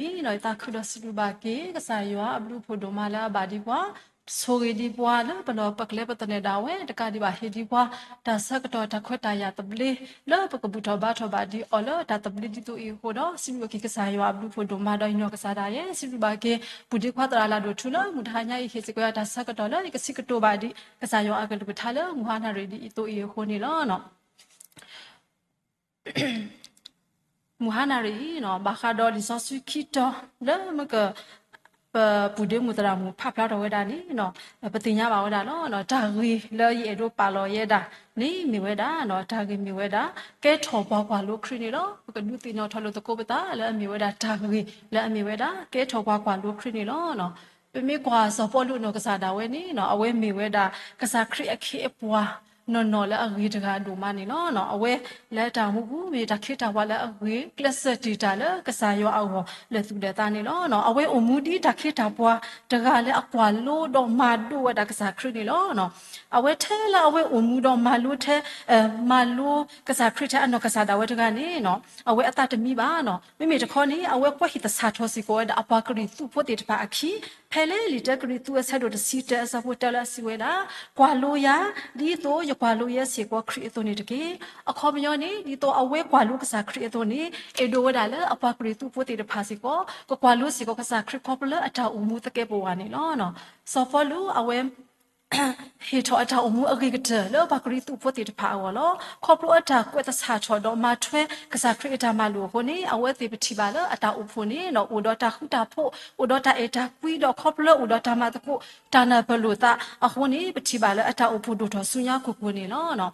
ဒီးယသးခုဒီးစံးဘျုးဘၣ်က့ၤ ကစၢ်ယွၤအဘျုးအဖှိၣ်ဒိၣ်မးလၢအဘၣ်ဒံးပှၤ, ဆိၣ်ဂ့ၤဒံးပှၤလၢပလီၢ်ပကျဲပသနၢၣ်ဒၣ်ဝဲ တကးဒံးဘၣ်ဟ့ၣ်ဒံးပှၤ တၢ်ဆၢကတီၢ်တၢ်ခွဲးတၢ်ယာ်သဘျ့ လၢပကဘူၣ်ထီၣ်ဘါထီၣ်ဘၣ်ဒံးအီၤလၢတၢ်သဘျ့ဒ်သိးအံၤအဃိဒီး စံးဘျုးဘၣ်က့ၤကစၢ်ယွၤအဘျုးအဖှိၣ်ဒိၣ်မးဒီးယနီၢ်ကစၢ်ဒၣ်ယဲ စံးဘျုးဘၣ်က့ၤ ပုၢ်ဒ့ခွါသရၣ်လၢဒိၣ်ထူလၢ မုၢ်တဟါညါအံၤ ဟ့ၣ်စ့ၢ်ကီးယၤတၢ်ဆၢကတီၢ်လၢယကစံးကတိၤဘၣ်ဒံး ကစၢ်ယွၤအကလုၢ်ကထါလၢမုၢ်ဟါနၣ်ရံၣ်ဒ်အံၤအသိးအံၤအဃိန့ၣ်လီၤ. မုၢ်ဟါနၣ်ရံၣ်အံၤ ဘၣ်ဃးဒီးလံာ်စီဆှံခံတီၤ လၢမ့ၢ်က ပပုၢ်ဒ့မုၣ်သရၣ်မုၣ်ဖးဖျါထီၣ်ဝဲဒၣ်န့ၣ် ပသ့ၣ်ညါဘၣ်ဝဲဒၣ်လီၤ. တၢ်ဂ့ၢ်လၢယအဲၣ်ဒိးပာ်လီၤယဲဒၣ်န့ၣ်မ့ၢ်ဝဲဒၣ် တၢ်ဂ့ၢ်မ့ၢ်ဝဲဒၣ် ကဲထီၣ်ပှၤကွၢ်လိခရံာ်န့ၣ်လီၤ. ပကဒုးသ့ၣ်နီၣ်ထီၣ်လိာ်သကိးပသးလၢအမ့ၢ်ဝဲဒၣ်တၢ်ဂ့ၢ်လၢအမ့ၢ်ဝဲဒၣ် ကဲထီၣ်ပှၤကွၢ်လိခရံာ်န့ၣ်လီၤ. ပမ့ၢ်ကွၢ်စီၤပီလူးအနီၢ်ကစၢ်ဒၣ်ဝဲန့ၣ် အဝဲမ့ၢ်ဝဲဒၣ် ကစၢ်ခရံာ်အခ့အပှၤ နီၢ်နီၢ်လၢအဂ့ၤတဂၤဒိၣ်မးန့ၣ်လီၤ. အဝဲလၢတၢ်မူပူၤ မ့ၢ်တၢ်ခ့တၢ်ပှၤလၢအဂ့ၤ ကျဲးစၢးတ့ၢ်တၢ်လၢကစၢ်ယွၤအဂီၢ်လၢသူၣ်ဒီးသးန့ၣ်လီၤ. အဝဲအိၣ်မူဒ်တၢ်ခ့တၢ်ပှၤတဂၤလၢအကွၢ်လိဒီးမၤဒိးဝဲဒၣ်ကစၢ်ခရံာ်န့ၣ်လီၤ. အဝဲထဲလၢအဝဲအိၣ်မူဒီးမၤလိထဲ မၤလိကစၢ်ခရံာ်ထဲအနီၢ်ကစၢ်ဒၣ်ဝဲတဂၤန့ၣ် အဝဲအသးတမံဘၣ်. မ့မ့ၢ်တခီန့ၣ် အဝဲကွၢ်ဟံၣ်သဆၣ်ထီၣ်စ့ၢ်ကီးဝဲဒၣ်အပှၤကရံၣ်သူးဖိသ့ၣ်တဖၣ်အခံ ဖဲလၢလံာ်တၢကရံၣ်သူးအဆၢဒိၣ်တဆံတၢ အဆၢဖိတၢလၢအစံးဝဲဒၣ်, ကွၢ်လိယၤ ဒ်သိးယကွၢ်လိယဲစ့ၢ်ကီးခရံာ်အသိးန့ၣ်တက့ၢ်. အခီပညီန့ၣ် ဒ်သိးအဝဲကွၢ်လိကစၢ်ခရံာ်အသိးန့ၣ် အဲၣ်ဒိးဝဲဒၣ်လၢအပှၤကရံၣ်သူးဖိသ့ၣ်တဖၣ်စ့ၢ်ကီး ကကွၢ်လိစ့ၢ်ကီးကစၢ်ခရံာ်ခီဖျိလၢအတၢ်အိၣ်မူသကဲးပဝးန့ၣ်လီၤ. စီၤပီလူးအဝဲ ဟ့ၣ်ထီၣ်အတၢ်အိၣ်မူအဂ့ၤကတၢၢ်လၢပှၤကရံၣ်သူးဖိသ့ၣ်တဖၣ်အဂီၢ်လီၤ. ခီဖျိအတၢ်ကွဲးသဆၣ်ထီၣ်ဒီးမၤထွဲကစၢ်ခရံာ်အတၢ်မၤလိာ်အဃိန့ၣ် အဝဲသ့ၣ်ပထံၣ်ဘၣ်လၢအတၢ်အိၣ်ဖှိၣ်န့ၣ် အိၣ်ဒီးတၢ်ဃူတၢ်ဖိး အိၣ်ဒီးတၢ်အဲၣ်တၢ်ကွံ ဒီးခီဖျိအိၣ်ဒီးတၢ်မၤသကိး တၢ်နၢ်ပၢၢ်လိာ်သးအဃိန့ၣ် ပထံၣ်ဘၣ်လၢအတၢ်အိၣ်ဖှိၣ်ဒိၣ်ထီၣ်ဆူညါကိၢ်ကိၢ်န့ၣ်လီၤ.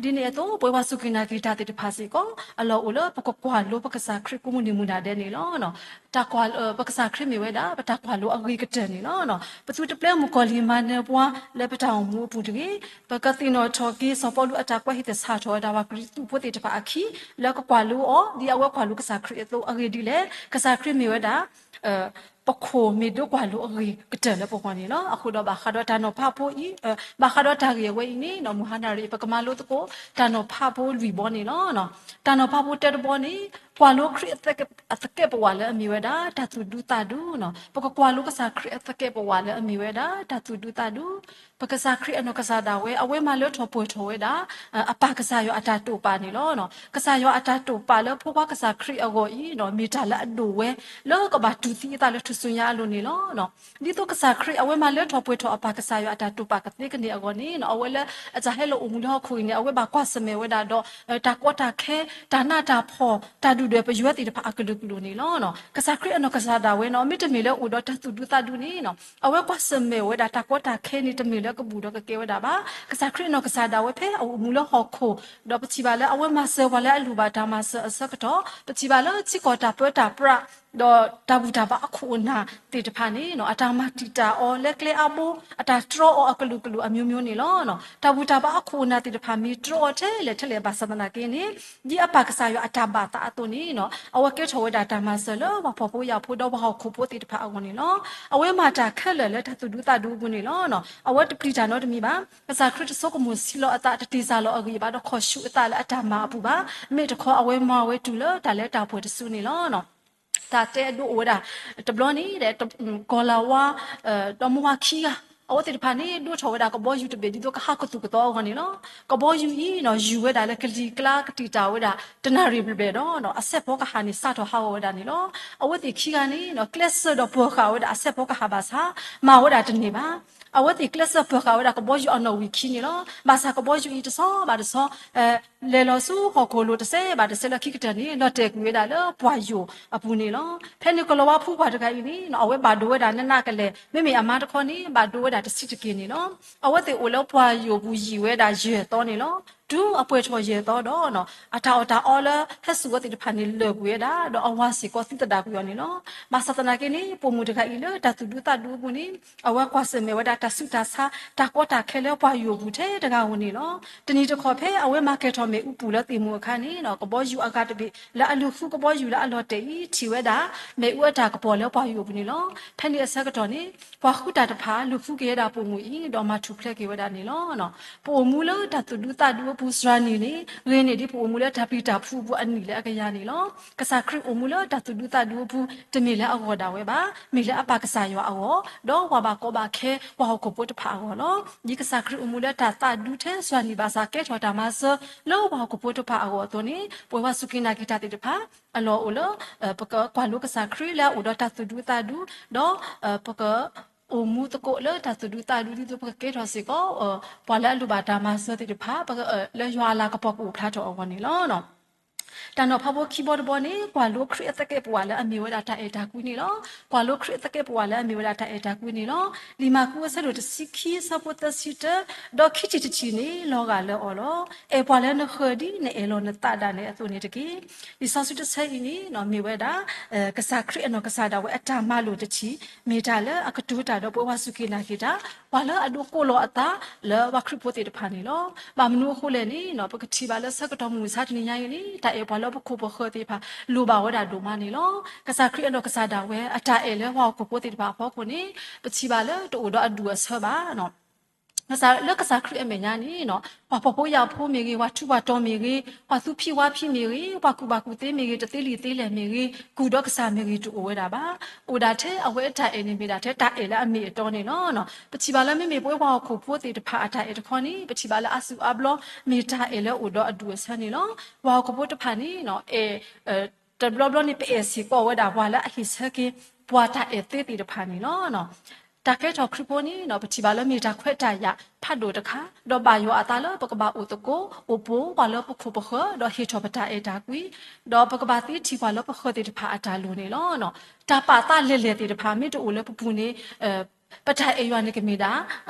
ဒ်န့ၣ်အသိး ပဝဲပှၤစူၢ်က့ၤနာ်က့ၤတၢ်သ့ၣ်တဖၣ်စ့ၢ်ကီး အလီၢ်အိၣ်လၢပကကွၢ်လိပကစၢ်ခရံာ်ကိးမုၢ်နံၤမုၢ်နၤဒဲးန့ၣ်လီၤ. တၢ်ကွၢ် ပကစၢ်ခရံာ်မ့ၢ်ဝဲဒၣ် ပတၢ်ကွၢ်လိအဂ့ၤကတၢၢ်န့ၣ်လီၤ. ပသုတပျဲမုၣ်ကီၤလံၢ်မၤနၢၤပှၤလၢပတၢ်အိၣ်မူအပူၤတဂ့ၤ. ပကသ့ၣ်နီၣ်ထီၣ်က့ၤ စီၤပီလူးအတၢ်ကွဲးဟံၣ်သဆၣ်ထီၣ်ဝဲဒၣ် ပှၤကရံၣ်သူးဖိသ့ၣ်တဖၣ်အခံ လၢကကွၢ်လိအီၤ ဒ်အဝဲကွၢ်လိကစၢ်ခရံာ်အသိးအဂ့ၢ်ဒ်လဲၣ်. ကစၢ်ခရံာ်မ့ၢ်ဝဲဒၣ် ပခိၣ်မ့ၢ်ဒိကွၢ်လိအဂ့ၤကတၢၢ်လၢပဂီၢ်န့ၣ်လီၤ. အဃိဒီးဘၣ်ဃးဒီးတၢ်နီၤဖးဖိအံၤ ဘၣ်ဃးဒီးတၢ်ဂ့ၢ်အဝဲအံၤန့ၣ် မုၢ်ဟါနၣ်ရံၣ် ပကမၤလိသကိး တၢ်နီၤဖးဖိလွံၢ်ဘီန့ၣ်လီၤ. တၢ်နီၤဖးဖိတၢတဘီန့ၣ် ကွၢ်လိခရံာ်အသကဲးပဝးလၢအမ့ၢ်ဝဲဒၣ် တၢ်သူၣ်ဒူသးဒူ, ပကကွၢ်လိကစၢ်ခရံာ်အသကဲးပဝးလၢအမ့ၢ်ဝဲဒၣ် တၢ်သူၣ်ဒူသးဒူ, ပကစၢ်ခရံာ်အနီၢ်ကစၢ်ဒၣ်ဝဲ အဝဲမၤလၢထီၣ်ပှဲၤထီၣ်ဝဲဒၣ် အပၢ်ကစၢ်ယွၤအတၢ်တိာ်ပာ်န့ၣ်လီၤ. ကစၢ်ယွၤအတၢ်တိာ်ပာ်လၢဖိခွါကစၢ်ခရံာ်အဂီၢ်အံၤ မ့ၢ်တၢ်လၢအဒိၣ်ဝဲ လၢကဘၣ်တူၢ်သံအသးလၢထူၣ်စုညါအလိၤန့ၣ်လီၤ. ဒ်သိးကစၢ်ခရံာ်အဝဲမၤလၢထီၣ်ပှဲၤထီၣ်အပၢ်ကစၢ်ယွၤအတၢ်တိာ်ပာ်ကသ့ကန့ၢ်အဂီၢ်န့ၣ် အဝဲလၢအတၢ်ဟဲလီၤအိၣ်မူလၢဟီၣ်ခိၣ်အံၤန့ၣ် အဝဲဘၣ်ကွၢ်ဆၢၣ်မဲာ်ဝဲဒၣ်ဒီး တၢ်ကီတၢ်ခဲ တၢ်နးတၢ်ဖှီၣ် တၢ်ဒုၣ်ဒွဲၣ်ပယွဲသ့ၣ်တဖၣ်အကလုာ်ကလုာ်န့ၣ်လီၤ. ကစၢ်ခရံာ်အနီၢ်ကစၢ်ဒၣ်ဝဲန့ၣ် မ့တမ့ၢ်လၢအိၣ်ဒီးတၢ်သူၣ်ဒူသးဒူန့ၣ် အဝဲကွၢ်ဆၢၣ်မဲာ်ဝဲဒၣ်တၢ်ကီတၢ်ခဲန့ၣ် တမ့ၢ်လၢကဘူၣ်ဒီးကကဲဝဲဒၣ်ဘၣ်. ကစၢ်ခရံာ်အနီၢ်ကစၢ်ဒၣ်ဝဲဖဲအအိၣ်မူလၢဟီၣ်ခိၣ် ဒီးပထံၣ်ဘၣ်လၢအဝဲမၤစၢၤပှၤလၢအလိၣ်ဘၣ်တၢ်မၤစၢၤအဆၢကတီၢ် ပထံၣ်ဘၣ်လၢထံကီၢ်တၢ်ပၢတၢ်ပြး ဒီးတၢ်ဘူၣ်တၢ်ဘါအခိၣ်အနၢ်သ့ၣ်တဖၣ်န့ၣ် အတၢ်မၤတံာ်တာ်အီၤလၢကျဲအါဘိ အတၢ်တြီအီၤအကလုာ်ကလုာ်အမျိုးမျိုးန့ၣ်လီၤ. တၢ်ဘူၣ်တၢ်ဘါအခိၣ်အနၢ်သ့ၣ်တဖၣ်မ့ၢ်တြီအီၤထဲလဲၣ်ထဲလဲၣ်ဘၣ်ဆၣ်သနာ်က့န့ၣ် ဒ်အပၢ်ကစၢ်ယွၤအတၢ်ဘၣ်သးအသိးန့ၣ် အဝဲကဲထီၣ်ဝဲဒၣ်တၢ်မၤစၢၤလၢပှၤဖှီၣ်ဖိယာ်ဖိဒီးပှၤဟီၣ်ခိၣ်ဖိသ့ၣ်တဖၣ်အဂီၢ်န့ၣ်လီၤ. အဝဲမၤတၢ်ခဲလၢာ်လၢတၢ်သူၣ်ဒူသးဒူအပူၤန့ၣ်လီၤ. အဝဲတပျံၤတၢ်နီတမံၤဘၣ်. ကစၢ်ခရံာ်တဆိကမိၣ်ဆံးလီၤအသး တတ့ၢ်စၢ်လီၤအဂံၢ်ဘၣ်ဒီး ခီၣ်ဆူၣ်အသးလၢအတၢ်မၤအပူၤဘၣ်. မ့ၢ်တခီ အဝဲမၤဝဲတုၤလၢတၢ်လၢတၢ်ပှဲၤတစုန့ၣ်လီၤ. တၢ်တဲအဒိအဝဲဒၣ် တဘျီန့ၣ် ကီၤလၤဝါ ဒီးမိၢ်ဝၤခံဂၤ အဝဲသ့ၣ်တဖၣ်န့ၣ် ဒိးထီၣ်ဝဲဒၣ်ကဘီယူၤတဘ့ၣ် ဒ်သိးကဟးကသူၣ်ကသီအဂီၢ်န့ၣ်လီၤ. ကဘီယူၤအံၤ ယူၤဝဲဒၣ်လၢကလံၤကျါကတံာ်တာ်ဝဲဒၣ် တနၣ်ရံၣ်ဘျဲၣ်ဘျဲၣ်ဒီး အဆဲးဖီကဟၣ်န့ၣ် စးထီၣ်ဟးဂီၤဝဲဒၣ်န့ၣ်လီၤ. အဝဲသ့ၣ်ခံဂၤန့ၣ် ကျဲးစၢးဒီးပၢၤဃာ်ဝဲဒၣ်အဆဲးဖီကဟၣ်ဘၣ်ဆၣ် မၤဝဲဒၣ်တန့ၢ်ဘၣ်. အဝဲသ့ၣ်ကျဲးစၢးပၢၤဃာ်ဝဲဒၣ်ကဘီယူၤအနီၣ်ဝံာ်ခံန့ၣ်လီၤ. ဘၣ်ဆၣ်ကဘီယူၤအံၤတဆီဘၣ်တဆီ လဲၤလီၤဆူဟီၣ်ခိၣ်လိၤတစဲးဘၣ်တစဲးလၢခံကတၢၢ်န့ၣ် လီၤတဲာ်ကွံာ်ဝဲဒၣ်လၢပှၢ်ယိာ်အပူၤန့ၣ်လီၤ. ဖဲန့ၣ်ကီၤလၤဝါဖိခွါတဂၤအံၤန့ၣ် အဝဲဘၣ်ဒိဝဲဒၣ်နးနးကလဲာ် မ့မ့ၢ်အမါတခီန့ၣ် ဘၣ်ဒိဝဲဒၣ်တဆံးတက့ၢ်န့ၣ်လီၤ. အဝဲသ့ၣ်အိၣ်လၢပှၢ်ယိာ်ပူၤယံာ်ဝဲဒၣ်ယဲၢ်သီန့ၣ်လီၤ. တုၤအပှဲၤထီၣ်ယဲၢ်သီဒီး အတၢ်အီၣ်တၢ်အီလၢဟဲစိာ်ဝဲသ့ၣ်တဖၣ်န့ၣ် လၢာ်ကွံာ်ဝဲဒၣ် ဒီးအဝၤစ့ၢ်ကီးသံသဒၣ်ကွံာ်အီၤန့ၣ်လီၤ. ဘၣ်ဆၣ်သနာ်က့န့ၣ် ပိာ်မုၣ်တဂၤအံၤလၢတၢ်သူၣ်ဒူသးဒူအပူၤန့ၣ် အဝဲကွၢ်ဆၢၣ်မဲာ်ဝဲဒၣ်တၢ်ဆူးတၢ်ဆါ တၢ်ကီတၢ်ခဲလၢပှၢ်ယိာ်ပူၤထဲတဂၤဧိၤန့ၣ်လီၤ. တနံၤတခီဖဲအဝဲမၤကဲၤထီၣ် မ့ၣ်အူပူၤလၢသ့ၣ်မုၢ်အခါန့ၣ် ကဘီယူၤအဂၤတဘ့ၣ်လၢအလုၢ်ဃုကဘီယူၤလၢအလီၤတဲာ်အံၤ ထံၣ်ဝဲဒၣ် မ့ၣ်အူအတၢ်ကပီၤလၢပှၢ်ယိာ်ပူၤန့ၣ်လီၤ. ဖဲန့ၣ်အဆၢကတီၢ်န့ၣ် ပှၤဃုတၢ်တဖၣ်လုၢ်ဃုက့ၤဝဲဒၣ်ပိာ်မုၣ်အံၤ ဒီးမၤထူၣ်ဖျဲးက့ၤဝဲဒၣ်န့ၣ်လီၤ. ပအိၣ်မူလၢတၢ်သူၣ်ဒူသးဒူအပူၤ ပူစှၤနံၤန့ၣ် ဂ့ၤန့ၢ်ဒ်ပအိၣ်မူလၢတၢ်ပျံၤတၢ်ဖုးအပူၤအနံၣ်လၢအကယၤန့ၣ်လီၤ. ကစၢ်ခရံာ်အိၣ်မူလၢတၢ်သူၣ်ဒူသးဒူအပူၤ တမ့ၢ်လၢအဂီၢ်ဒၣ်ဝဲဘၣ်, မ့ၢ်လၢအပၢ်ကစၢ်ယွၤအဂီၢ်, ဒီးပှၤဘၣ်ကီဘၣ်ခဲ ပှၤဟီၣ်ခိၣ်ဖိတဖၣ်အဂီၢ်လီၤ. ဒ်ကစၢ်ခရံာ်အိၣ်မူလၢတၢ်သးဒူထဲစှၤနံၤဘၣ်ဆၣ် ကဲထီၣ်တၢ်မၤစၢၤလၢပှၤဟီၣ်ခိၣ်ဖိတဖၣ်အဂီၢ်အသိးန့ၣ် ပဝဲပှၤစူၢ်က့ၤနာ်က့ၤတၢ်သ့ၣ်တဖၣ် အလီၢ်အိၣ်လၢ ပကကွၢ်လိကစၢ်ခရံာ်လၢအအိၣ်ဒီးတၢ်သူၣ်ဒူသးဒူ, ဒီး ပက အိၣ်မူသကိးလၢတၢ်သူၣ်ဒူသးဒူ ဒ်သိးပကကဲထီၣ်စ့ၢ်ကီး ပှၤလၢအလိၣ်ဘၣ်တၢ်မၤစၢၤသ့ၣ်တဖၣ် လၢယွၤအလၤကပီၤကအိၣ်ဖျါထီၣ်အဂီၢ်န့ၣ်လီၤ. တၢ်နီၤဖးဖိခံဘီတဘီန့ၣ် ကွၢ်လိခရံာ်အသကဲးပဝးလၢအမ့ၢ်ဝဲဒၣ်တၢ်အဲၣ်တၢ်ကွံန့ၣ်လီၤ. ကွၢ်လိခရံာ်အသကဲးပဝးလၢအမ့ၢ်ဝဲဒၣ်တၢ်အဲၣ်တၢ်ကွံန့ၣ်လီၤ. လံာ်မၢ်ကူးအဆၢဒိၣ်တဆံခံအဆၢဖိသၢဆံတၢ, ဒီးခံထံၣ်တထံၣ်န့ၣ် လီၤဂာ်လၢအီၤလီၤ. အဲၣ်ပှၤလၢနဃၢၤဒ်နအဲၣ်လီၤနသးဒၣ်နဲအသိးန့ၣ်တက့ၢ်. လံာ်စီဆှံတဆၢအံၤန့ၣ် မ့ၢ်ဝဲဒၣ် ကစၢ်ခရံာ်အနီၢ်ကစၢ်ဒၣ်ဝဲအတၢ်မၤလိာ်တထံၣ်, မ့ၢ်တၢ်လၢအကတိၤတၢ်ဒီးပဝဲပှၤစူၢ်က့ၤနာ်က့ၤတၢ် ပှၤလၢအဒိးကိးလီၤအသးလၢပှၤခရံာ်ဖိသ့ၣ်တဖၣ်န့ၣ်လီၤ. ဘၣ်မနုၤအဃိလဲၣ်န့ၣ် ပကထံၣ်ဘၣ်လၢဆၢကတီၢ်မုၢ်မဆါတနံၤညါအံၤန့ၣ် တၢ်အဲၣ်ပှၤလၢပခိၣ်ပဃၢၤသ့ၣ်တဖၣ် လိၣ်ဘၣ်ဝဲဒၣ်ဒိၣ်မးန့ၣ်လီၤ. ကစၢ်ခရံာ်အနီၢ်ကစၢ်ဒၣ်ဝဲအတၢ်အဲၣ်လၢပှၤဟီၣ်ခိၣ်ဖိသ့ၣ်တဖၣ်အဖီခိၣ်န့ၣ် ပထံၣ်ဘၣ်လၢတအိၣ်ဒီးအဒူၣ်အဆၢဘၣ် လၢကစၢ်ခရံာ်အမဲာ်ညါန့ၣ် ပှၤဖှီၣ်ဖိယာ်ဖိမ့ၢ်ဂ့ၤ, ပှၤထူးပှၤတီၤမ့ၢ်ဂ့ၤ, ပှၤသူဖံးဝါဖံးမ့ၢ်ဂ့ၤ, ပှၤကူၣ်ဘၣ်ကူၣ်သ့မ့ၢ်ဂ့ၤ, တသ့လံာ်သ့လဲၢ်မ့ၢ်ဂ့ၤ, ကူၣ်ဒီးကစၢ်မ့ၢ်ဂ့ၤ တအိၣ်ဝဲဒၣ်ဘၣ်. အိၣ်ဒၣ်ထဲအဝဲအတၢ်အဲၣ်န့ၣ် မ့ၢ်ဒၣ်ထဲတၢ်အဲၣ်လၢအမ့ၢ်အတီန့ၣ်လီၤ. ပထံၣ်ဘၣ်လၢမ့မ့ၢ်ပဝဲပှၤဟီၣ်ခိၣ်ဖိသ့ၣ်တဖၣ်အတၢ်အဲၣ်တခီန့ၣ် ပထံၣ်ဘၣ်လၢအစုၣ်အါဘျီ မ့ၢ်တၢ်အဲၣ်လၢအိၣ်ဒီးအဒူၣ်အဆၢန့ၣ်လီၤ. ပှၤဟီၣ်ခိၣ်ဖိတဖၣ်န့ၣ် အဲၣ် တဘျီဘျီန့ၣ် ပအဲၣ်စ့ၢ်ကီးဝဲဒၣ်ပှၤလၢအဟ့ၣ်ဆၢက့ၤ ပှၤတၢ်အဲၣ်သ့သ့ၣ်တဖၣ်န့ၣ်လီၤ. တၢ်ကဲထီၣ်ခရံာ်ဖိန့ၣ် ပထံၣ်ဘၣ်လၢမ့ၢ်တၢ်ခွဲးတၢ်ယာ်ဖးဒိၣ်တခါ, ဒီးဘၣ်ယွၤအသးလၢပကဘၣ်အိၣ်သကိး အိၣ်ပိာ်ပှၤလၢပခိၣ်ပဃၢၤ ဒီးဟ့ၣ်ထီၣ်ပတၢ်အဲၣ်တၢ်ကွံ, ဒီးပကဘၣ်သ့ထံၣ်ပှၤလၢပဃၢၤသ့ၣ်တဖၣ်အတၢ်လိၣ်န့ၣ်လီၤ. တၢ်ပာ်သးလဲၢ်လဲၢ်သ့ၣ်တဖၣ် မ့ၢ်တအိၣ်လၢပပူၤန့ၣ် ပတၢ်အဲၣ်ယွၤန့ၣ်ကမ့ၢ်ဒၣ်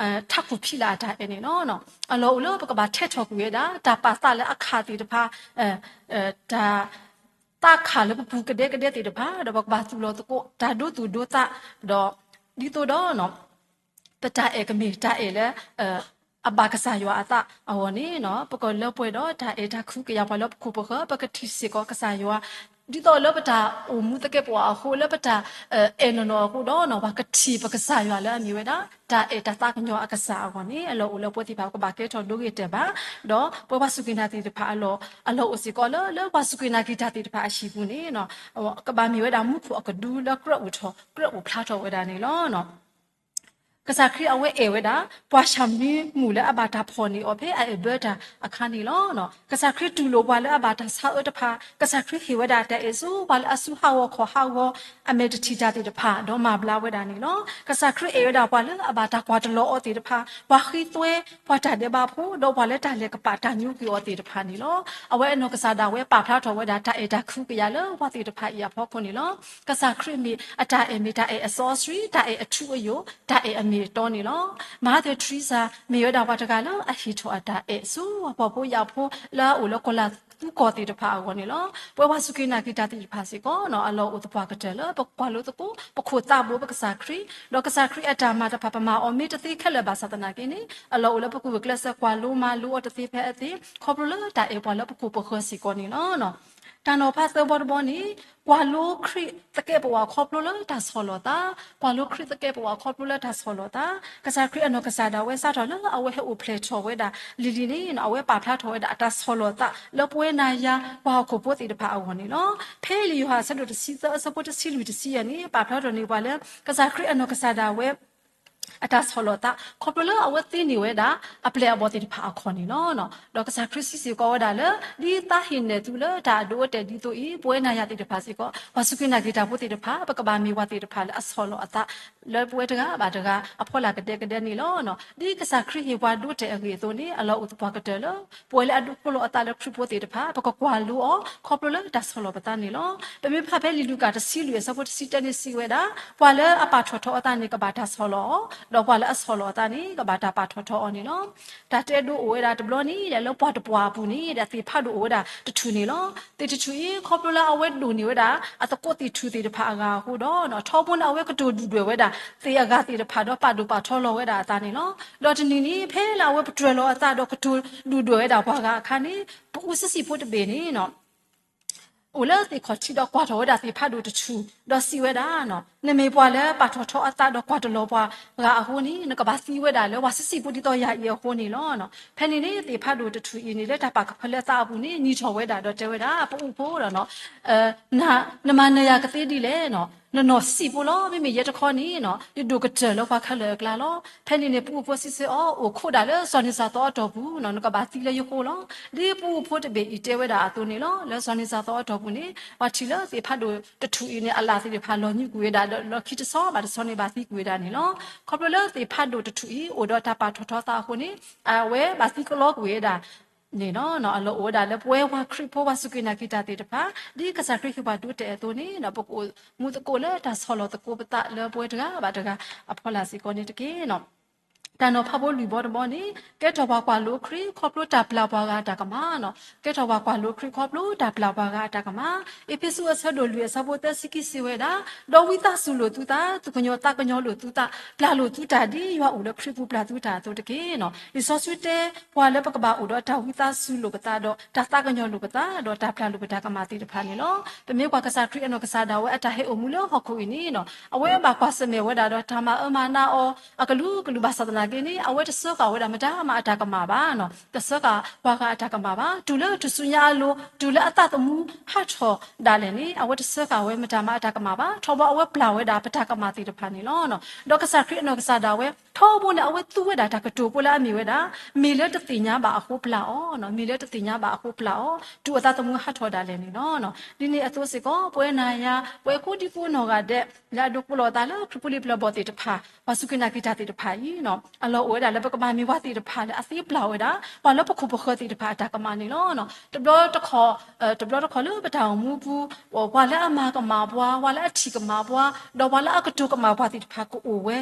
ထးခိၣ်ဖံးလၢအတၢ်အဲၣ်န့ၣ်လီၤ. အလီၢ်အိၣ်လၢပကဘၣ်ထဲးထီၣ်ကွံာ်ဝဲဒၣ် တၢ်ပာ်သးလၢအခၣ်သ့ၣ်တဖၣ် တၢ် သးခးလၢပပူၤကဒဲကဒဲသ့ၣ်တဖၣ်, ဒီးပကဘၣ်သူၣ်လီၤသကိး တၢ်ဒိသူၣ်ဒိသး, ဒီး ဒ်သိးဒီး ပတၢ်အဲၣ်ကမ့ၢ်တၢ်အဲၣ်လၢ အဘၣ်ကစၢ်ယွၤအသးအဂီၢ်န့ၣ် ပကလၢပှဲၤဒီးတၢ်အဲၣ်တၢ်ကွံကယၤပှၤလၢပခိၣ်ပဃၢၤ, ပကထံၣ်စ့ၢ်ကီးကစၢ်ယွၤ ဒ်သိးလၢပတၢ်အိၣ်မူသကဲးပဝးအဃိ, လၢပတၢ် အဲၣ်နီၢ်နီၢ်အဃိဒီး ပှၤကထံၣ်ပကစၢ်ယွၤလၢအမ့ၢ်ဝဲဒၣ် တၢ်အဲၣ်တၢ်သးကညီၤအကစၢ်အဂီၢ်န့ၣ် အလီၢ်အိၣ်လၢပဝဲသ့ၣ်တဖၣ် ပကဘၣ်ကဲထီၣ်ဒိဂ့ၤတဲာ်ဘၣ်, ဒီးပဝဲပှၤစူၢ်က့ၤနာ်က့ၤတၢ်သ့ၣ်တဖၣ်အလီၢ်, အလီၢ်အိၣ်စ့ၢ်ကီးလၢ လၢပှၤစူၢ်က့ၤနာ်က့ၤတၢ်သ့ၣ်တဖၣ်အဟံၣ်ပူၤန့ၣ် ကဘၣ်မ့ၢ်ဝဲဒၣ်မူခိၣ်အကဒုလၢကြၢးအိၣ်ထီၣ် ကြၢးအိၣ်ဖျါထီၣ်ဝဲဒၣ်န့ၣ်လီၤ. ကစၢ်ခရံာ်အဝဲအဲၣ်ဝဲဒၣ် ပှၤၡၤမရံမုၣ်လၢအဘၣ်တၢ်ဖီၣ်န့ၢ်အီၤဖဲအအဲၣ်ဘၢတၢ်အခါန့ၣ်လီၤ. ကစၢ်ခရံာ်တူၢ်လိာ်ပှၤလၢအဘၣ်တၢ်ဆါအၢတဖၣ်, ကစၢ်ခရံာ်ဟ့ၣ်ဝဲဒၣ်တၢ်အဲၣ်ဆူပှၤလၢအစူၢ်ဟးဂီၤခီၣ်ဟးဂီၤ အမဲာ်တထံၣ်တၢ်သ့ၣ်တဖၣ် ဒီးမၤဘျါဝဲဒၣ်န့ၣ်လီၤ. ကစၢ်ခရံာ်အဲၣ်ဝဲဒၣ်ပှၤလၢအဘၣ်တၢ်ကွၢ်တလီၤအီၤသ့ၣ်တဖၣ်, ပှၤဃ့သွဲ, ပှၤတၢ်ဒဲးဘးဖိ, ဒီးပှၤလၢတၢ်လဲၤကပာ်တၢ်ညိကွံာ်အီၤသ့ၣ်တဖၣ်န့ၣ်လီၤ. အဝဲအနီၢ်ကစၢ်ဒၣ်ဝဲပာ်ဖျါထီၣ်ဝဲဒၣ်တၢ်အဲၣ်တၢ်ကွံကယၤလၢပှၤသ့ၣ်တဖၣ်အံၤအဖီခိၣ်န့ၣ်လီၤ. ကစၢ်ခရံာ်မ့ၢ်အတၢ်အဲၣ်မ့ၢ်တၢ်အဲၣ်အစီအဆှံ, တၢ်အဲၣ်အထူအယိာ်, တၢ်အဲၣ်အမ့ၢ်အတီန့ၣ်လီၤ. Mother Teresa မ့ၢ်ဝဲဒၣ်ပှၤတဂၤလၢအဟ့ၣ်ထီၣ်အတၢ်အဲၣ်ဆူပှၤဖှီၣ်ဖိယာ်ဖိလၢအအိၣ်လၢကီၢ်လၤသူကီၢ်သ့ၣ်တဖၣ်အဂီၢ်န့ၣ်လီၤ. ပဝဲပှၤစူၢ်က့ၤနာ်က့ၤတၢ်သ့ၣ်တဖၣ်စ့ၢ်ကီး အလီၢ်အိၣ်သပှၢ်ကတၢၢ်လၢပကွၢ်လိသကိး ပခိၣ်သးဘိပကစၢ်ခရံာ်, ဒီးကစၢ်ခရံာ်အတၢ်မၤတဖၣ် ပမၤအီၤမ့ၢ်တသ့ခဲလၢာ်ဘၣ်ဆၣ်သနာ်က့န့ၣ် အလီၢ်အိၣ်လၢပကဂုာ်ကျဲးစၢးကွၢ်လိမၤလိအီၤတသ့ဖဲအသ့ ခီဖျိလၢတၢ်အဲၣ်ပှၤလၢပခိၣ်ပဃၢၤစ့ၢ်ကီးန့ၣ်လီၤ. တၢ်နီၤဖးသၢဘီတဘီန့ၣ် ကွၢ်လိခရံာ်သကဲးပဝးခီဖျိလၢတၢ်ဆီၣ်လီၤသး, ကွၢ်လိခရံာ်သကဲးပဝးခီဖျိလၢတၢ်ဆီၣ်လီၤသး, ကစၢ်ခရံာ်အနီၢ်ကစၢ်ဒၣ်ဝဲစးထီၣ်လၢအဝဲဟဲအိၣ်ဖျဲၣ်ထီၣ်ဝဲဒၣ်လံၤလံၤန့ၣ် အဝဲပာ်ဖျါထီၣ်ဝဲဒၣ်အတၢ်ဆီၣ်လီၤသးလၢပဝဲနၤယၤပှၤဟီၣ်ခိၣ်ဖိသ့ၣ်တဖၣ်အဂီၢ်န့ၣ်လီၤ. ဖဲလံာ်ယိၤဟၣ်အဆၢဒိၣ်တဆံသၢအဆၢဖိတဆံလွံၢ်တဆံယဲၢ်န့ၣ် ပာ်ဖျါထီၣ်န့ၢ်ပှၤလၢ ကစၢ်ခရံာ်အနီၢ်ကစၢ်ဒၣ်ဝဲ အတၢ်ဆီၣ်လီၤသး ခီဖျိလၢအဝဲသ့န့ၢ်ဝဲဒၣ် အပျဲၢ်အဘီၣ်သ့ၣ်တဖၣ်အခီၣ်န့ၣ်လီၤ. ဒီးကစၢ်ခရံာ်စံးစ့ၢ်ကီးဝဲဒၣ်လၢ ဒ်သးဟ့ၣ်နဲၣ်သုလၢတၢ်အဒိအတဲာ်ဒ်သိးအံၤ ပဝဲနၤယၤသ့ၣ်တဖၣ်စ့ၢ်ကီး ပှၤစူၢ်က့ၤနာ်က့ၤတၢ်ဖိသ့ၣ်တဖၣ် ပကဘၣ်မ့ၢ်ပှၤသ့ၣ်တဖၣ်လၢအဆီၣ်လီၤအသး လၢပဝဲတဂၤဘၣ်တဂၤ အဖီလာ်ကဒဲကဒဲန့ၣ်လီၤ. ဒ်ကစၢ်ခရံာ်ဟ့ၣ်ပှၤဒိတဲာ်အဂ့ၢ်အသိးန့ၣ် အလီၢ်အိၣ်သပှၢ်ကတၢၢ်လၢ ပဝဲလၢအဒိးကိးလီၤအသးလၢခရံာ်ဖိသ့ၣ်တဖၣ် ပကကွၢ်လိအီၤ ခီဖျိလၢတၢ်ဆီၣ်လီၤပသးန့ၣ်လီၤ. ပမ့ၢ်ဖးဖဲလံာ်လူၤကၣ်တဆံလွံၢ်အဆၢဖိတဆံတၢန့ၣ်စံးဝဲဒၣ် ပှၤလၢအပာ်ထီၣ်ထီအီၤအသးန့ၣ် ကဘၣ်တၢ်ဆီၣ်လီၤအီၤ, ဒီးပှၤလၢအဆီၣ်လီၤအသးန့ၣ် ကဘၣ်တၢ်ပာ်ထီၣ်ထီအီၤန့ၣ်လီၤ. တၢ်တဲဒိအိၣ်ဝဲဒၣ်တဘျီန့ၣ် လၢပှၢ်တပှၢ်အပူၤန့ၣ် သ့ၣ်ဖးဒိၣ်အိၣ်ဝဲဒၣ်တထူၣ်န့ၣ်လီၤ. သ့ၣ်တထူၣ်အံၤ ခီဖျိလၢအဝဲဒိၣ်န့ၢ်ဝဲဒၣ် အသကိးသ့ၣ်ထူၣ်သ့ၣ်တဖၣ်အဂၤအဃိဒီး ထီဘိန့ၣ် အဝဲကတိၤဒုၣ်ဒွဲၣ်ဝဲဒၣ် သ့ၣ်အဂၤသ့ၣ်တဖၣ်ဒီး ပာ်ဒိၣ်ပာ်ထီလီၤဝဲဒၣ်အသးန့ၣ်လီၤ. ဒီးတနံၤန့ၣ် ဖဲလၢအဝဲပတြၢၤလီၤအသးဒီးကတိၤဒုၣ်ဒွဲၣ်ဝဲဒၣ်ပှၤဂၤအခါန့ၣ် ပအူစံစံဖိတဘ့ၣ်န့ၣ် အိၣ်လၢသ့ၣ်ခီၣ်ထံးဒီးကွၢ်ထီၣ်ဝဲဒၣ်သ့ၣ်ဖးဒိၣ်တထူၣ် ဒီးစံးဝဲဒၣ်, နမ့ၢ်ပှၤလၢပာ်ထီၣ်ထီအသးဒီးကွၢ်တလီၤပှၤဂၤအဃိန့ၣ် နကဘၣ်သံဝဲဒၣ်လၢပှၤဆံးဆံးဖိဒ်သိးယၤအံၤအဃိန့ၣ်လီၤ. ဖဲန့ၣ်န့ၣ် သ့ၣ်ဖးဒိၣ်တထူၣ်အံၤန့ၣ် လၢတၢ်ပာ်ကဖၢလၢအသးအပူၤန့ၣ် နံၤထီၣ်ဝဲဒၣ်ဒီးတဲဝဲဒၣ်, ပအိၣ်ဖိဒီး နမၤနၢၤယၤကသ့ဒ်လဲၣ်, နနီၢ်ဆံးဖိလီၤ. မ့မ့ၢ်ယဲတခီန့ၣ် ယဒိၣ်ကတၢၢ်လၢပှၤခဲလၢာ်အကျါလီၤ. ဖဲန့ၣ်န့ၣ် ပအိၣ်ဖိစံးဆၢအီၤ, အိၣ်ခိးဒၣ်လၢစီၤနံၤစၤသီအတီၢ်ပူၤ, နကဘၣ်သံလၢယဃိလီၤ. ဒ်ပအိၣ်ဖိတဘ့ၣ်အံၤတဲဝဲဒၣ်အသိးန့ၣ်လီၤ. လၢစီၤနံၤစၤသီအတီၢ်ပူၤန့ၣ် ပှၤထံၣ်လၢသ့ၣ်ဖးဒိၣ်တထူၣ်အံၤန့ၣ် အလၣ်သ့ၣ်တဖၣ်လီၤညွံးကွံာ်ဝဲဒၣ်ဒီး လီၢ်ခံတဆီဘၣ်တဆီန့ၣ် ဘၣ်သံကွံာ်ဝဲဒၣ်န့ၣ်လီၤ. ခီဖျိလၢသ့ၣ်ဖးဒိၣ်တထူၣ်အံၤ အိၣ်ဒီးတၢ်ပာ်ထီၣ်ထီသးအဃိန့ၣ် အဝဲဘၣ်သံကလီကွံာ်ဝဲဒၣ်န့ၣ်လီၤ. အလီၢ်အိၣ်ဝဲဒၣ်လၢပဝဲပှၤခရံာ်ဖိ ပှၤစူၢ်က့ၤနာ်က့ၤတၢ်သ့ၣ်တဖၣ် ဒ်ကစၢ်ခရံာ်ဟ့ၣ်ပှၤဒုးတဲာ်အသိးန့ၣ် ပကအိၣ်မူသကိးလၢတၢ်ဆီၣ်လီၤသကိးပသးလၢပဝဲတဂၤဘၣ်တဂၤအဖီလာ်စ့ၢ်ကီးန့ၣ်တက့ၢ်. တၢ်နီၤဖးဖိလွံၢ်ဘီတဘီန့ၣ် ကဲထီၣ်ပှၤကွၢ်လိခရံာ်ခီဖျိတၢ်ပျၢ်ပှၤဂၤအတၢ်ကမၣ်. ကဲထီၣ်ပှၤကွၢ်လိခရံာ်ခီဖျိတၢ်ပျၢ်ပှၤဂၤအတၢ်ကမၣ်. အ့းဖ့းစူးအဆၢဒိၣ်လွံၢ်အဆၢဖိသၢဆံခံစံးဝဲဒၣ်, ဒီးဝံသးစူၤလိာ်သုသး, သူၣ်ကညီၤသးကညီၤလိာ်သုသး, ပျၢ်လိာ်သုတၢ်ဒ်ယွၤအိၣ်လၢခရံာ်ပူၤပျၢ်သုတၢ်အသိးတက့ၢ်. လံာ်စီဆှံတဲ ပှၤလၢပကဘၣ်အိၣ်ဒီးတၢ်ဝံသးစူၤလိာ်ပသးဒီး တၢ်သးကညီၤလိာ်ပသးဒီး တၢ်ပျၢ်လိာ်ပတၢ်ကမၣ်သ့ၣ်တဖၣ်န့ၣ်လီၤ. ပမ့ၢ်ကွၢ်ကစၢ်ခရံာ်အနီၢ်ကစၢ်ဒၣ်ဝဲအတၢ်ဟဲအိၣ်မူလၢဟီၣ်ခိၣ်အံၤန့ၣ် အဝဲဘၣ်ကွၢ်ဆၢၣ်မဲာ်ဝဲဒၣ်ဒီးတၢ်မၤအၢမၤနးအီၤ အကလုာ်ကလုာ်ဘၣ်ဆၣ်သနာ်က့န့ၣ် အဝဲတစၢဃာ်ဝဲဒၣ်မတၤမၤအတၢ်ကမၣ်ဘၣ်, တစၢဃာ်ပှၤဂၤအတၢ်ကမၣ်ဘၣ်. တုၤလၢထူၣ်စုညါအလိၤ တုၤလၢအသးသမူဟးထီၣ်ဒၣ်လဲာ်န့ၣ် အဝဲတစၢဃာ်ဝဲမတၤမၤအတၢ်ကမၣ်ဘၣ်. ထီဘိအဝဲပျၢ်ဝဲဒၣ်ပတၢ်ကမၣ်သ့ၣ်တဖၣ်န့ၣ်လီၤ. ဒီးကစၢ်ခရံာ်အနီၢ်ကစၢ်ဒၣ်ဝဲ ထီဘိန့ၣ် အဝဲသူဝဲဒၣ်တၢ်ကတိၤဖိလၢအမ့ၢ်ဝဲဒၣ် မ့ၢ်လၢတသ့ၣ်ညါဘၣ်အဃိပျၢ်အီၤ, မ့ၢ်လၢတသ့ၣ်ညါဘၣ်အဃိပျၢ်အီၤ တုၤအသးသမူဟးထီၣ်ဒၣ်လဲာ်န့ၣ်လီၤ. ဒ်န့ၣ်အသိးစ့ၢ်ကီး ပဝဲနၤယၤ ပဝဲကိးဒံကိးနီၢ်ဂၤဒဲး လၢအဒိကိးလီၤအသးလၢခရံာ်ဖိလံၤပျၢၤဘီၣ်သ့ၣ်တဖၣ် ပှၤစူၢ်က့ၤနာ်က့ၤတၢ်သ့ၣ်တဖၣ်အံၤ အလီၢ်အိၣ်ဝဲဒၣ်လၢပကဘၣ်မ့ၢ်ပှၤသ့ၣ်တဖၣ်လၢအသ့ပျၢ်ဝဲဒၣ် ပှၤလၢပခိၣ်ပဃၢၤသ့ၣ်တဖၣ်အတၢ်ကမၣ်န့ၣ်လီၤ. တဘျီတခီၣ် တဘျီတခီၣ်လၢပတၢ်အိၣ်မူပူၤ ပှၤလၢအမၤကမၣ်ပှၤ, ပှၤလၢအထံၣ်ကမၣ်ပှၤ, ဒီးပှၤလၢအကတိၤကမၣ်ပှၤသ့ၣ်တဖၣ်ကအိၣ်ဝဲ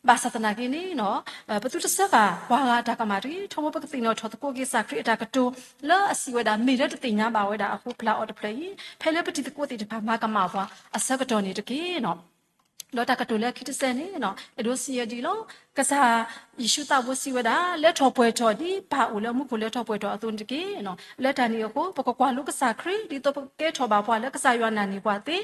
ဘၣ်ဆၣ်သနာ်က့န့ၣ် ပသုတစၢဃာ်ပှၤဂၤအတၢ်ကမၣ်တဂ့ၤ. ထီဘိပကသ့ၣ်နီၣ်ထီၣ်သကိးက့ၤကစၢ်ခရံာ်အတၢ်ကတိၤ လၢအစံးဝဲဒၣ် မ့ၢ်လၢတသ့ၣ်ညါဘၣ်ဝဲဒၣ်အဃိပျၢ်အီၤတဖျၢၣ်အံၤ ဖဲလၢပတံၤသကိးသ့ၣ်တဖၣ်မၤကမၣ်ပှၤအဆၢကတီၢ်န့ၣ်တက့ၢ်. ဒီးတၢ်ကတိၤလၢခံတစဲးန့ၣ် အဲၣ်ဒိးစံးယဲဒ်အံၤလီၤ. ကစၢ်ယ့ၣ်ၡူးသးဘိစံးဝဲဒၣ် လဲၤထီၣ်ပှဲၤထီၣ်ဒ်ပၢ်အိၣ်လၢမူခိၣ်လဲၤထီၣ်ပှဲၤထီၣ်အသိးန့ၣ်တက့ၢ်. လၢတၢ်န့ၣ်အဃိ ပကကွၢ်လိကစၢ်ခရံာ် ဒ်သိးပကကဲထီၣ်ဘၣ်ပှၤလၢကစၢ်ယွၤနာ်န့ၢ်ပှၤသ့,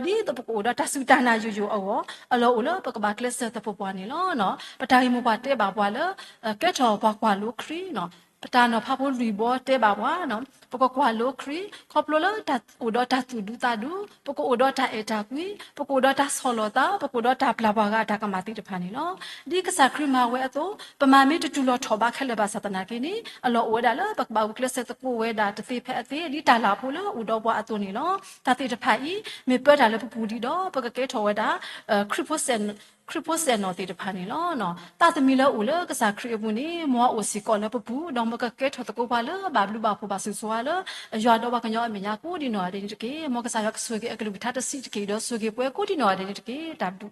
ဒီးဒ်သိးပကအိၣ်ဒီးတၢ်စူၢ်တၢ်နာ်ယိာ်ယိာ်အဂီၢ် အလီၢ်အိၣ်လၢပကဘၣ်ကျဲးစၢးသပှၢ်ပှၢ်န့ၣ်လီၤ. ပတၢ်ဂ့ၢ်မိၢ်ပှၢ်တဲဘၣ်ပှၤလၢ ကဲထီၣ်ပှၤကွၢ်လိခရံာ် ပတၢ်နီၤဖးဖိလွံၢ်ဘီတဲဘၣ်ပှၤ ပကကွၢ်လိခရံာ် ခီဖျိလၢတၢ်အိၣ်ဒီးတၢ်သူၣ်ဒူသးဒူ, ပကအိၣ်ဒီးတၢ်အဲၣ်တၢ်ကွံ, ပကအိၣ်ဒီးတၢ်ဆီၣ်လီၤသး, ပကအိၣ်ဒီးတၢ်ပျၢ်ပှၤဂၤအတၢ်ကမၣ်သ့ၣ်တဖၣ်န့ၣ်လီၤ. ဒ်ကစၢ်ခရံာ်မၤဝဲအသိး ပမၤမ့ၢ်တတူၢ်လီၤထီၣ်ဘၣ်ခဲလၢာ်ဘၣ်ဆၣ်သနာ်က့န့ၣ် အလီၢ်အိၣ်ဝဲဒၣ်လၢပကဘၣ်ဂုာ်ကျဲးစၢးသကိးဝဲဒၣ်တသ့ဖဲအသ့ ဒ်တၢ်လၢ်ဖိလၢအိၣ်ဒီးပှၤအသိးန့ၣ်လီၤ. တၢ်သ့ၣ်တဖၣ်အံၤ မ့ၢ်ပၢတၢ်လၢပပူၤဒံးဒီး ပကကဲထီၣ်ဝဲဒၣ် ခရံာ်ဖိစဲၣ်နီၤသ့ၣ်တဖၣ်န့ၣ်လီၤ. သးသမံလၢအိၣ်လၢကစၢ်ခရံာ်အပူၤန့ၣ် မ်အအိၣ်စ့ၢ်ကီးလၢပပူၤ ဒီးမ်ကကဲထီၣ်သကိးပှၤလၢဘၣ်ဘျုးဘၣ်ဖှိၣ်ဘၣ်ဆိၣ်ဂ့ၤဆိၣ်ဝါလၢ ယွၤဒီးပှၤကညီအမဲာ်ညါကိးဒံးနီၢ်ဂၤဒဲးန့ၣ်တက့ၢ်. မ်ကစၢ်ယွၤကဆိၣ်ဂ့ၤအကလုၢ်ကထါတဆံးတက့ၢ်ဒီးဆိၣ်ဂ့ၤပှၤကိးဒံးနီၢ်ဂၤဒဲးန့ၣ်တက့ၢ်. တၢ်ဘျုး